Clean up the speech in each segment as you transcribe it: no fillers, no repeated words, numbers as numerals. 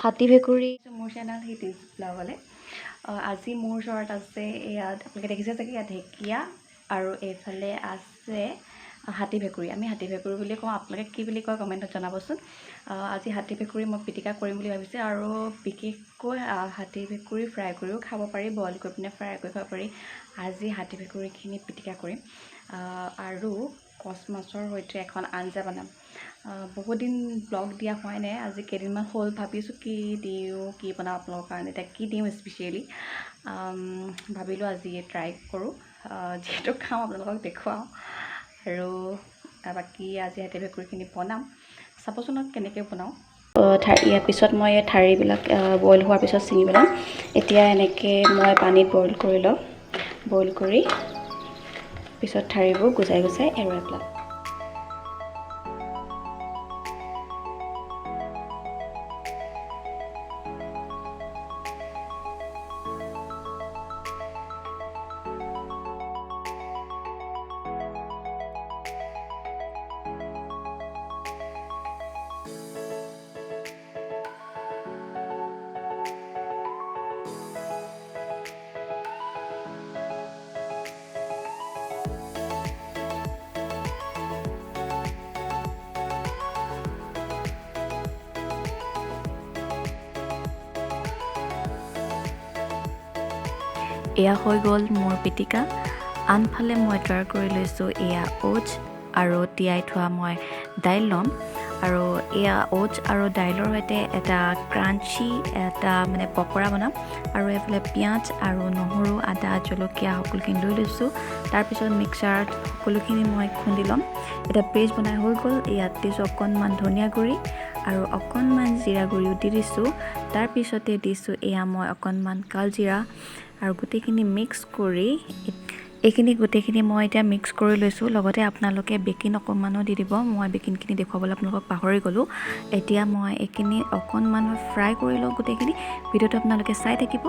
হাতী ভেকুৰী। মোৰ চেনেল হিতিজ ব্লগলৈ। আজি মোৰ ওচৰত আছে, ইয়াত আপোনালোকে দেখিছে চাগে, ইয়াত ঢেকীয়া আৰু এইফালে আছে হাতী ভেকুৰী। আমি হাতী ভেকুৰী বুলি কওঁ, আপোনালোকে কি বুলি কয় কমেণ্টত জনাবচোন। আজি হাতী ভেকুৰী মই পিটিকা কৰিম বুলি ভাবিছোঁ আৰু বিশেষকৈ হাতী ভেকুৰী ফ্ৰাই কৰিও খাব পাৰি, বইল কৰি পিনে ফ্ৰাই কৰি খাব পাৰি। আজি হাতী ভেকুৰীখিনি পিটিকা কৰিম আৰু কচ মাছৰ সৈতে এখন আঞ্জা বনাম। বহুত দিন ব্লগ দিয়া হোৱাই নাই, আজি কেইদিনমান হ'ল। ভাবিছোঁ কি দিওঁ, কি বনাওঁ আপোনালোকৰ কাৰণে। এতিয়া কি দিওঁ স্পেচিয়েলি ভাবিলোঁ আজি ট্ৰাই কৰোঁ, যিহেতু খাওঁ আপোনালোকক দেখুৱাওঁ। আৰু বাকী আজি হাতী ভেকুৰীখিনি বনাম, চাবচোন কেনেকৈ বনাওঁ। ইয়াৰ পিছত মই এই ঠাৰিবিলাক বইল হোৱাৰ পিছত ছিঙি পেলাম। এতিয়া এনেকৈ মই পানীত বইল কৰি ল'ম, বইল কৰি পিছত ঠাৰিবোৰ গুচাই গুচাই এৰুৱাই পেলাম। এয়া হৈ গ'ল মোৰ পিটিকা। আনফালে মই তৈয়াৰ কৰি লৈছোঁ এয়া অ'টছ আৰু তিয়াই থোৱা মই দাইল ল'ম। আৰু এয়া অ'টছ আৰু দাইলৰ সৈতে এটা ক্ৰাঞ্চি এটা মানে পকৰা বনাম। আৰু এইফালে পিঁয়াজ আৰু নহৰু, আদা, জলকীয়া সকলোখিনি লৈ লৈছোঁ। তাৰপিছত মিক্সাৰত সকলোখিনি মই খুন্দি ল'ম। এটা পেষ্ট বনাই হৈ গ'ল। ইয়াত দিছোঁ অকণমান ধনিয়া গুড়ি আৰু অকণমান জিৰা গুড়িও দি দিছোঁ। তাৰপিছতে দিছোঁ এয়া মই অকণমান কালজিৰা আৰু গোটেইখিনি মিক্স কৰি এইখিনি গোটেইখিনি মই এতিয়া মিক্স কৰি লৈছোঁ। লগতে আপোনালোকে বেকিং অকণমানো দি দিব, মই বেকিংখিনি দেখুৱাবলৈ আপোনালোকক পাহৰি গ'লোঁ। এতিয়া মই এইখিনি অকণমান ফ্ৰাই কৰি লওঁ গোটেইখিনি। ভিডিঅ'টো আপোনালোকে চাই থাকিব।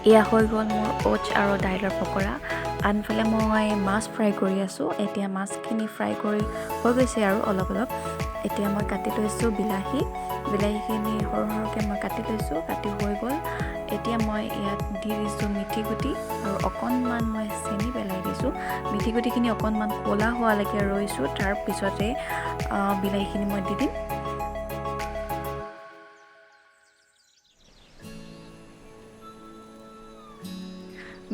এয়া হৈ গ'ল মোৰ অ'টছ আৰু দাইলৰ পকৰা। আনফালে মই মাছ ফ্ৰাই কৰি আছোঁ। এতিয়া মাছখিনি ফ্ৰাই কৰি হৈ গৈছে আৰু অলপ অলপ। এতিয়া মই কাটি লৈছোঁ বিলাহী, বিলাহীখিনি সৰু সৰুকৈ মই কাটি লৈছোঁ, কাটি হৈ গ'ল। এতিয়া মই ইয়াত দি দিছোঁ মিঠি গুটি আৰু অকণমান মই চেনি পেলাই দিছোঁ। মিঠি গুটিখিনি অকণমান ক'লা হোৱালৈকে ৰৈছোঁ, তাৰপিছতে বিলাহীখিনি মই দি দিম।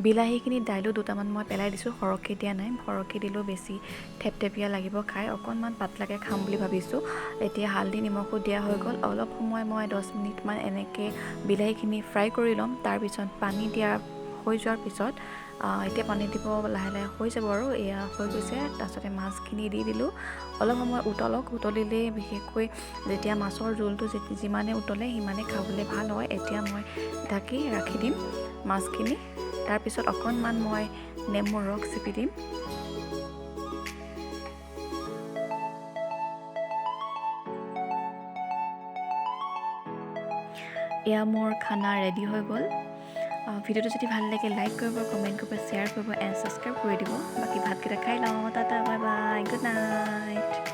বিলাহীখিনি দাইলো দুটামান মই পেলাই দিছোঁ, সৰহকৈ দিয়া নাই। সৰহকৈ দিলেও বেছি থেপথেপীয়া লাগিব খাই, অকণমান পাতলাকৈ খাম বুলি ভাবিছোঁ। এতিয়া হালধি নিমখো দিয়া হৈ গ'ল। অলপ সময় মই 10 মিনিটমান এনেকৈ বিলাহীখিনি ফ্ৰাই কৰি ল'ম। তাৰপিছত পানী দিয়া হৈ যোৱাৰ পিছত এতিয়া পানী দিব লাহে লাহে হৈ যাব আৰু এয়া হৈ গৈছে। তাৰপিছতে মাছখিনি দি দিলোঁ। অলপ সময় উতলক, উতলিলে বিশেষকৈ যেতিয়া মাছৰ জোলটো যিমানে উতলে সিমানে খাবলৈ ভাল হয়। এতিয়া মই ঢাকি ৰাখি দিম মাছখিনি। তাৰপিছত অকণমান মই নেমুৰ ৰস চেপি দিম। এয়া মোৰ খানা ৰেডি হৈ গ'ল। ভিডিঅ'টো যদি ভাল লাগে লাইক কৰিব, কমেণ্ট কৰিব, শ্বেয়াৰ কৰিব এণ্ড ছাবস্ক্ৰাইব কৰি দিব। বাকী ভাতকেইটা খাই লওঁ। Tata, bye bye, good night.